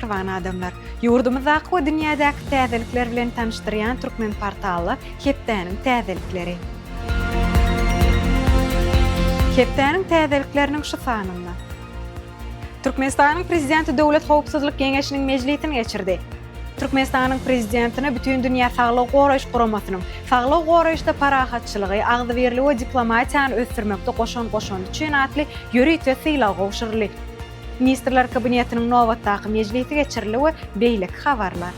mähriban adamlar! Ýurdumyzdaky we dünýädäki täzelikler bilen tanyşdyrýan Türkmenportally hepdäniň täzelikleri. Hepdäniň täzelikleriniň şu sanynda. Türkmenistanyň Prezidenti Döwlet howpsuzlyk geňeşiniň mejlisini geçirdi. Türkmenistanyň Prezidentine Bütindünýä Saglygy Goraýyş Guramasynyň Saglygy goraýyşda parahatçylygy, agzybirligi we diplomatiýany ösdürmekde goşan goşandy üçin atly ýörite sylag gowşuryldy. Ministrler Kabinetiniň nobatdaky mejlisi geçirildi we beýleki habarlar.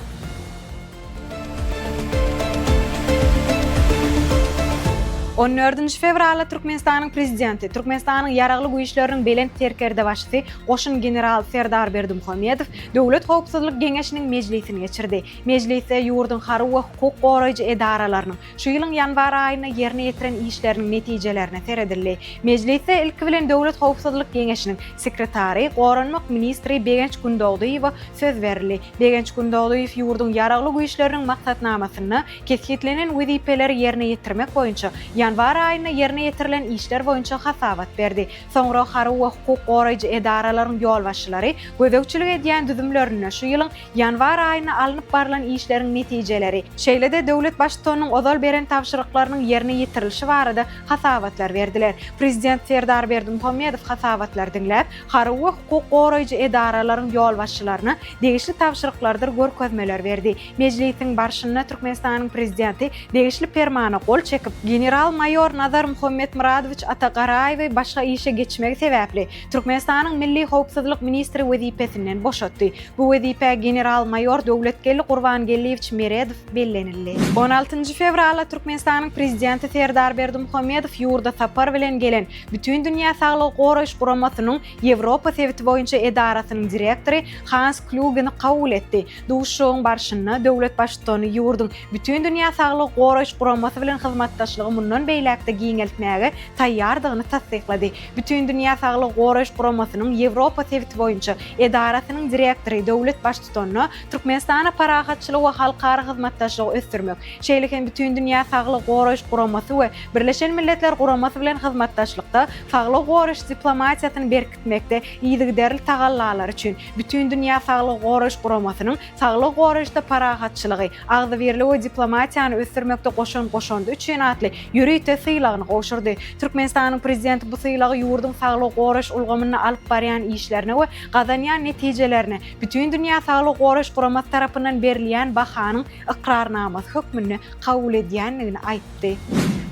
On dördünji fewralda Türkmenistanyň Prezidenti, Türkmenistanyň Ýaragly Güýçleriniň Belent Serkerdebaşysy goşun generaly Serdar Berdimuhamedow Döwlet howpsuzlyk geňeşiniň mejlisini geçirdi. Mejlisde ýurduň harby we hukuk goraýjy edaralarynyň şu ýylyň ýanwar aýynda ýerine ýetiren işleriniň netijelerine seredildi. Mejlisde ilki bilen Döwlet howpsuzlyk geňeşiniň sekretary, goranmak ministri Begenç Gündogdyýewe söz berildi. Begenç Gündogdyýew ýurduň Ýaragly Güýçleriniň maksatnamasynda kesgitlenen wezipeleri ýerine ýetirmek boýunça ýanwar aýynda ýerine ýetirilen işler boýunça hasabat berdi. Soňra harby we hukuk goraýjy edaralaryň ýolbaşçylary gözegçilik edýän düzümlerinde şu ýylyň ýanwar aýynda alnyp barlan işleriň netijeleri, şeýle-de döwlet Baştutanynyň ozal beren tabşyryklarynyň ýerine ýetirilişi barada hasabatlar berdiler. Prezident Serdar Berdimuhamedow hasabatlary diňläp, harby we hukuk goraýjy edaralaryň ýolbaşçylaryna degişli tabşyryklardyr görkezmeler berdi. Mejlisiň barşynda Türkmenistanyň Prezidenti degişli Permana gol çekip, general-maýor Nazar Muhammetmyradowiç Atagaraýewi başga işe geçmegi sebäpli, Türkmenistanyň Milli howpsuzlyk ministri wezipesinden boşatdy. Bu wezipä general-maýor Döwletgeldi Gurbangeldiýewiç Meredow bellenildi. On altynjy fewralda Türkmenistanyň Prezidenti Serdar Berdimuhamedow ýurda sapar bilen gelen Bütindünýä Saglygy Goraýyş Guramasynyň Ýewropa sebiti boýunça edarasynyň direktory Hans Klugeni kabul etdi. Duşuşygyň barşynda döwlet Baştutany ýurduň Bütindünýä Saglygy Goraýyş Guramasy bilen hyzmatdaşlygy mundan beýläk-de giňeltmäge taýýardygyny tassyklady. Bütindünýä Saglygy Goraýyş Guramasynyň Ýewropa sebiti boýunça edarasynyň direktory döwlet Baştutanyna Türkmenistana parahatçylygy we halkara hyzmatdaşlygy ösdürmek, şeýle hem Bütindünýä Saglygy Goraýyş Guramasy we Birleşen Milletler Guramasy bilen hyzmatdaşlykda saglygy goraýyş diplomatiýasyny berkitmekde yzygiderli tagallalary üçin Bütindünýä Saglygy Goraýyş Guramasynyň Saglygy goraýyşda parahatçylygy, agzybirligi we diplomatiýany ösdürmekde goşan goşandy üçin atly ýörite sylagyny gowşurdy. Türkmenistanyň Prezidenti bu sylagy ýurduň saglygy goraýyş ulgamynda alyp barýan işlerine we gazanýan netijelerine Bütindünýä Saglygy Goraýyş Guramasy tarapyndan berilýän bahanyň ykrarnamasy hökmünde kabul edýändigini aýtdy.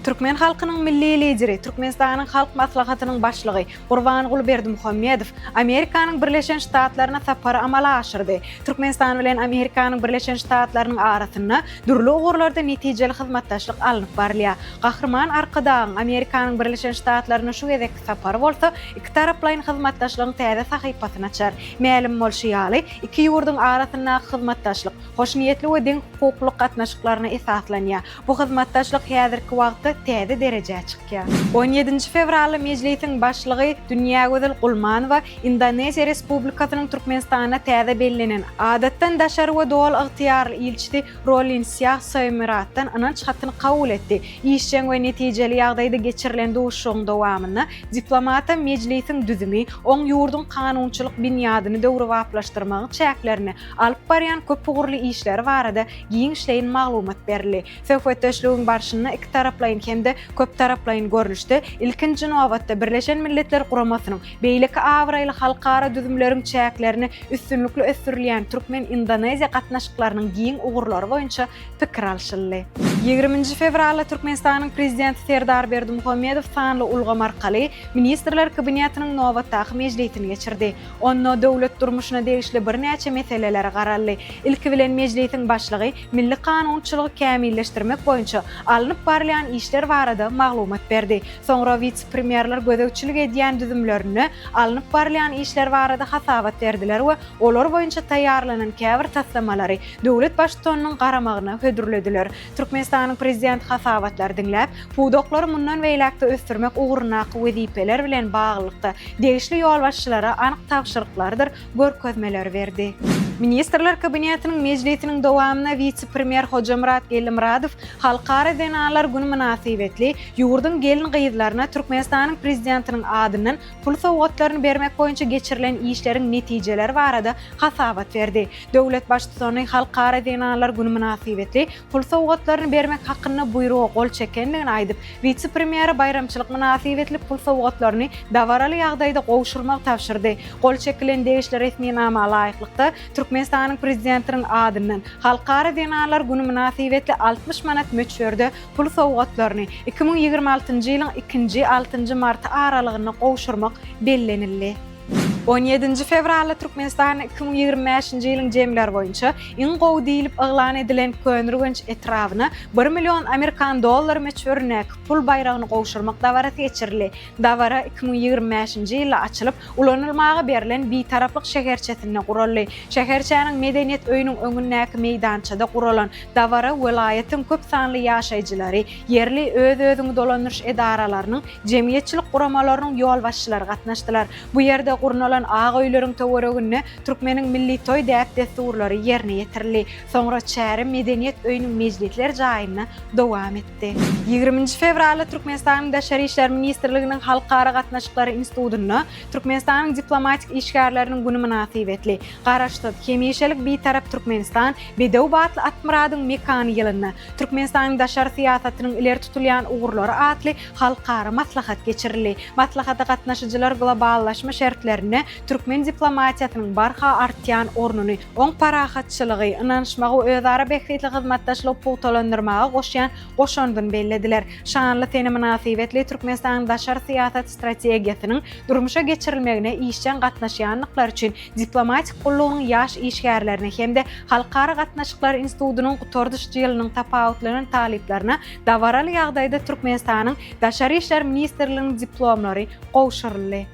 Türkmen halkynyň Milli Lideri, Türkmenistanyň Halk Maslahatynyň Başlygy Gurbanguly Berdimuhamedow Amerikanyň Birleşen Ştatlaryna sapary amala aşyrdy. Türkmenistan bilen Amerikanyň Birleşen Ştatlarynyň arasynda dürli ugurlarda netijeli hyzmatdaşlyk alnyp barylýar. Gahryman Arkadagyň Amerikanyň Birleşen Ştatlaryna şu gezekki sapary bolsa ikitaraplaýyn hyzmatdaşlygyň täze sahypasyny açar. Mälim bolşy ýaly, iki ýurduň arasyndaky hyzmatdaşlyk hoşniýetli we deňhukuklylyk gatnaşyklaryna esaslanýar. Bu hyzmatdaşlyk häzirki wagtda täze derejä çykýar. On ýedinji fewralda Mejlisiň Başlygy Dünýägözel Gulmanowa Indoneziýa Respublikasynyň Türkmenistanda täze bellenen Adatdan daşary we Doly ygtyýarly ilçisi Rolinsiah Soýmyratdan ynanç hatyny kabul etdi. Işjeň we netijeli ýagdaýda geçirilen duşuşygyň dowamynda diplomata Mejlisiň düzümi, oň ýurduň kanunçylyk binýadyny döwrebaplaşdyrmagyň çäklerinde alyp barýan köpugurly işleri barada giňişleýin maglumat berildi. Söhbetdeşligiň barşynda ikitaraplaýyn hem-de köptaraplaýyn görnüşde, ilkinji nobatda, Birleşen Milletler Guramasynyň, beýleki abraýly halkara düzümleriň çäklerinde üstünlikli ösdürilýän türkmen-indoneziýa gatnaşyklarynyň giň ugurlary boýunça pikir alşyldy. Ýigriminji fewralda Türkmenistanyň Prezidenti Serdar Berdimuhamedow sanly ulgam arkaly Ministrler Kabinetiniň nobatdaky mejlisini geçirdi. Onda döwlet durmuşyna degişli birnäçe meselelere garaldy. Ilki bilen Mejlisiň Başlygy milli kanunçylygy kämilleşdirmek boýunça alnyp barylýan işler barada maglumat berdi. Soňra wise-premýerler gözegçilik edýän düzümlerinde alnyp barylýan işler barada hasabat berdiler we olar boýunça taýýarlanan käbir taslamalary döwlet Baştutanynyň garamagyna hödürlediler. Türkmenistanyň Prezidenti hasabatlary diňläp, pudaklary mundan beýläk-de ösdürmek ugrundaky wezipeler bilen baglylykda degişli ýolbaşçylara anyk tabşyryklarydyr görkezmeleri berdi. Ministrler Kabinetiniň mejlisiniň dowamynda wise-premýer Hojamyrat Geldimyradow Halkara zenanlar güni mynasybetli ýurduň gelin-gyzlaryna Türkmenistanyň Prezidentiniň adyndan pul sowgatlaryny bermek boýunça geçirilen işleriň netijeleri barada hasabat berdi. Döwlet Baştutany Halkara zenanlar güni mynasybetli pul sowgatlaryny bermek hakynda buýruga gol çekendigini aýdyp, wise-premýere baýramçylyk mynasybetli pul sowgatlaryny dabaraly ýagdaýda gowşurmagy tabşyrdy. Gol çekilen degişli resminama laýyklykda, Türkmenistanyň Prezidentiniň adyndan Halkara zenanlar güni mynasybetli 60 manat möçberde pul sowgatlaryny 2026-njy ýylyň ikinji, altynjy marty aralygynda gowşurmak bellenildi. On ýedinji fewralda Türkmenistanda 2025-nji ýylyň jemleri boýunça iň gowy diýlip yglan edilen Köneürgenç etrabyna bir million amerikan dollary möçberindäki pul baýragyny gowşurmak dabarasy geçirildi. Dabara 2025-nji ýylda açylyp, ulanylmaga berlen Bitaraplyk şäherçesinde guraldy. Şäherçäniň Medeniýet öýüniň öňündäki meýdançada guralan dabara welaýatyň köp sanly ýaşaýjylary, ýerli öz-özüňi dolandyryş edaralarynyň, jemgyýetçilik guramalarynyň ýolbaşçylary gatnaşdylar. Bu ýerde gurnalan ak öýleriň töwereginde türkmeniň milli toý däp-dessurlary ýerine ýetirildi. Soňra çäre Medeniýet öýüniň mejlisler jaýynda dowam etdi. Ýigriminji fewralda Türkmenistanyň Daşary işler ministrliginiň Halkara gatnaşyklary institutynda Türkmenistanyň diplomatik işgärleriniň güni mynasybetli Garaşsyz, hemişelik Bitarap Türkmenistan bedew batly at-myradyň mekany ýylynda Türkmenistanyň daşary syýasatynyň ileri tutulýan ugurlary atly halkara maslahat geçirildi. Maslahata gatnaşyjylar globallaşma şertlerinde türkmen diplomatiýasynyň barha artýan ornuny, oň parahatçylygy, ynanyşmagy we özara bähbitli hyzmatdaşlygy pugtalandyrmaga goşýan goşandyny bellediler. Şanly sene mynasybetli Türkmenistanyň daşary syýasat strategiýasynyň durmuşa geçirilmegine işjeň gatnaşýandyklary üçin diplomatik gullugynyň ýaş işgärlerine hem-de Halkara gatnaşyklary institutynyň gutardyş ýylynyň tapawutlanan talyplaryna dabaraly ýagdaýda Türkmenistanyň Daşary işler ministrliginiň diplomlary gowşuryldy.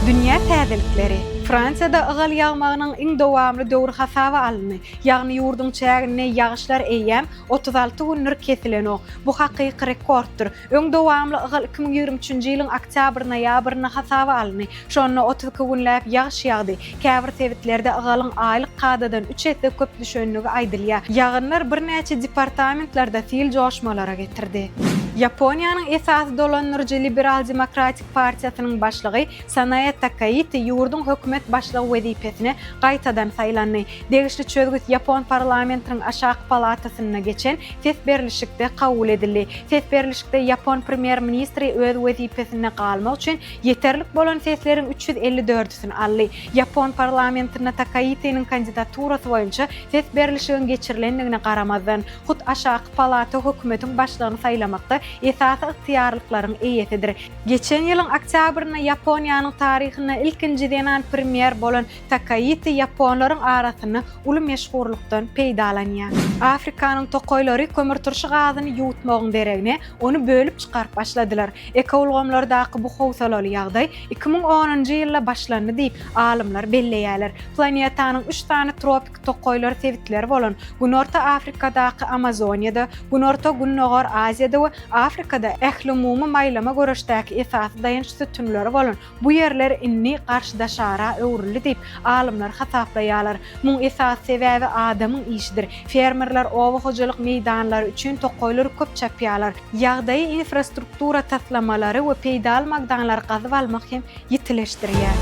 Dünýä täzelikleri. Fransiýada ygal ýagmagynyň iň dowamly döwri hasaba alyndy. Ýagny ýurduň çäginde ýagyşlar eýýäm 36 gündür kesilenok. Bu hakyky rekorddyr. Öň dowamly ygal 2023-nji ýylyň oktýabr-noýabrynda hasaba alyndy. Şonda 32 günläp ýagyş ýagdy. Käbir sebitlerde ygalyň aýlyk kadadan üç esse köp düşendigi aýdylýar. Ýagynlar birnäçe departamentlerde sil joşmalara getirdi. Ýaponiýanyň esasy dolandyryjy Liberal-demokratik partiýasynyň başlygy Sanae Takaiti ýurduň hökümet başlygy wezipesine gaýtadan saýlandy. Degişli çözgüt ýapon parlamentiniň aşaky palatasynda geçen ses berlişikde kabul edildi. Ses berlişikde ýapon premýer-ministri öz wezipesinde galmak üçin ýeterlik bolan sesleriň 354-sini aldy. Ýapon parlamentinde Takaitiniň kandidaturasy boýunça ses berlişigiň geçirilendigine garamazdan, hut aşaky palata hökümetiň başlygyny saýlamakda esasy ygtyýarlyklaryň eýesidir. Geçen ýylyň oktýabrynda Ýaponiýanyň taryhynda ilkinji zenan premýer bolan Takaiti ýaponlaryň arasynda uly meşhurlykdan peýdalanýar. Afrikanyň tokaýlary kömürturşy gazyny ýuwutmagyň deregine, ony bölüp çykaryp başladylar. Ekoulgamlardaky bu howsalaly ýagdaý 2010-njy ýylda başlandy diýip, alymlar belleýärler. Planetanyň üç sany tropiki tokaýlar sebitleri bolan Günorta Afrikadaky Amazoniýada, Günorta-Gündogar Aziýada we Afrikada ählumumy maýlama göreşdäki esasy daýanç sütünleri bolan bu ýerler indi garşydaşara öwrüldi diýip, alymlar hasaplaýarlar. Muň esasy sebäbi adamyň işidir. Fermerler oba hojalyk meýdanlary üçin tokaýlary köp çapýarlar. Ýagdaýy infrastruktura taslamalary we peýdaly magdanlary gazyp almak hem ýitileşdirýär.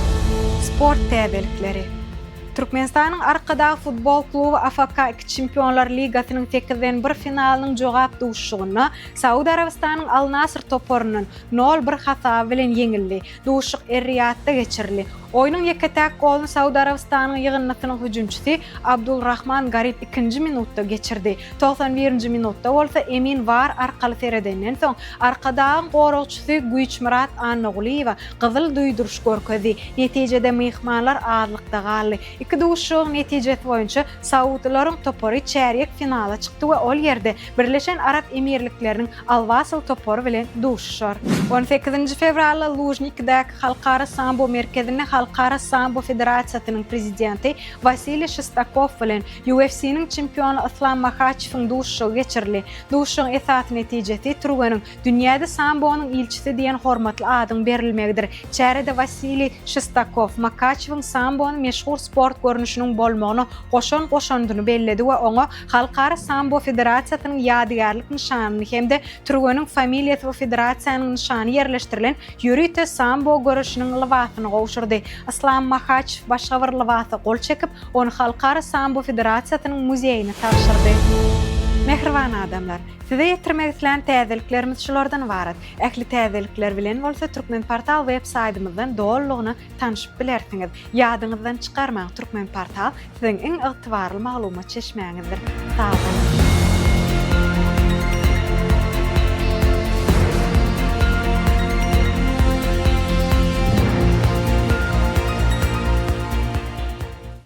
Sport täzelikleri. Türkmenistanyň Arkadag futbol kluby AFK II Çempionlar ligasynyň sekizden bir finalynyň jogap duşuşygynda Saud Arabystanyň Al-Nasr toparyndan nol bir hasaby bilen ýeňildi. Duşuşyk Er-Riýadda geçirildi. Oýnuň ýeke-täk goluny Saud Arabystanyň ýygyndysynyň hüjümçisi Abdulrahman Garib ikinji minutda geçirdi. Togsan birinji minutda bolsa emin war arkaly seredenden soň, Arkadagyň goragçysy Güýçmyrat Annagulyýewe gyzyl duýduryş görkezdi. Netijede myhmanlar azlykda galdy. Iki duşuşygyň netijesi boýunça saudlylaryň topary çärýek finala çykdy we ol ýerde Birleşen Arap Emirlikleriniň Al-Wasl topary bilen duşuşar. On sekizinji fewralda Lužnikidäki Halkara sambo merkezinde halkara. Halkara sambo federasiýasynyň prezidenti Wasiliý Şestakow bilen UFC-niň çempiony Yslam Mahaçewiň duşuşygy geçirildi. Duşuşygyň esasy netijesi türgeniň Dünýäde sambonyň ilçisi diýen hormatly adyň berilmegidir. Çärede Wasiliý Şestakow Makaçewiň sambony meşhur sport görnüşiniň bolmagyna goşan goşandyny belledi we oňa Halkara sambo federasiýasynyň ýadygärlik nyşanyny hem-de türgeniň familiýasy we federasiýanyň nyşany ýerleşdirilen ýörite sambo göreşiniň lybasyny gowşurdy. Yslam Mahaçew başga bir lybasa gol çekip, ony Halkara sambo federasiýasynyň muzeýine tabşyrdy. Mähriban adamlar! Size ýetirmek islän täzeliklerimiz şulardan ybarat. Ähli täzelikler bilen bolsa Türkmenportal web saýdymyzdan dolulygyna tanşyp bilersiňiz. Ýadyňyzdan çykarmaň Türkmenportal siziň iň ygtybarly maglumat çeşmäňizdir. Sag boluň!